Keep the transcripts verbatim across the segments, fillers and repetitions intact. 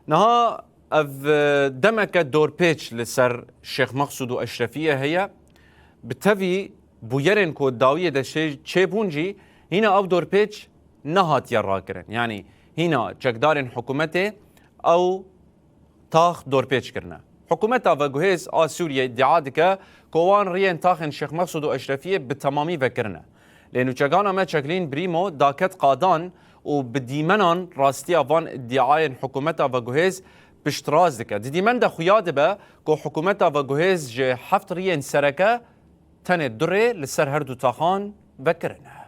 Niha ev, e, demeke dorpêç li ser Şêx Mexsûd û Eşrefiyê heye. Bi tevî bûyerên ku dawiyê de çê-, çêbûn jî hîna ew dorpêç nehatiye rakirin. Yanî hîna çekdarên hikûmetê ew tax dorpêç kirine. Hikûmeta veguhêz a Sûriyê îdia dike ku wan riyên taxên Şêx Mexsûd û Eşrefiyê bi temamî vekirine. Lê nûçegana me Çeklîn Brîmo daket qadan û bi dîmenan rastiya van îdiayên hikûmeta veguhêz piştrast dike. Di dîmen de xuya dibe ku hikûmeta veguhêz ji heft riyên sereke tenê du rê li ser her du taxan vekirine.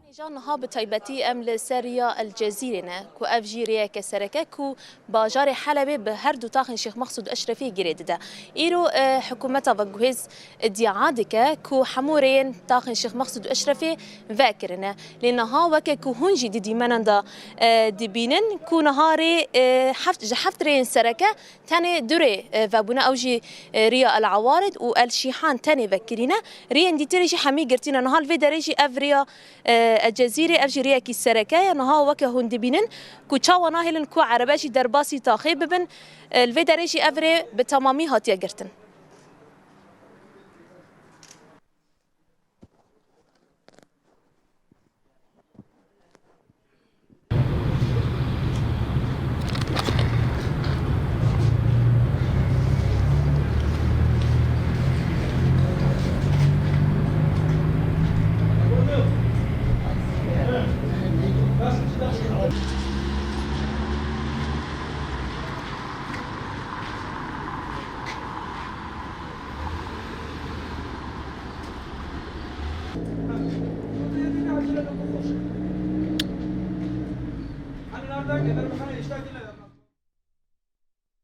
Nêja niha bi taybetî em li ser riya El Cezîrê ne, ku ev jî rêyeke sereke ku bajarê Helebê bi her du taxên Şêx Mexsûd Eşrefî girê dide. Îro, e, hikûmeta veguhêz îdia dike ku hemû rêyên taxên Şêx Mexsûd Eşrefê vekirine. Lê niha weke ku hûn jî di dîmenan de, e, dibînin ku niha rê, e, heft, ji heft rêyên sereke tenê du rê, e, vebûne, ew jî, e, riya El Awarid û El Şîhan tenê vekirîne. Rêyên dîtirê jî hemî girtîne. Niha li vê derê jî ev riya, e, El Cezîrê, ev jî rêyekî sereke ye. Niha weke hûn dibînin ku çawa nahêlin ku erebe jî derbasî taxê bibin, e, li vê derê jî ev rê bi temamî hatiye girtin.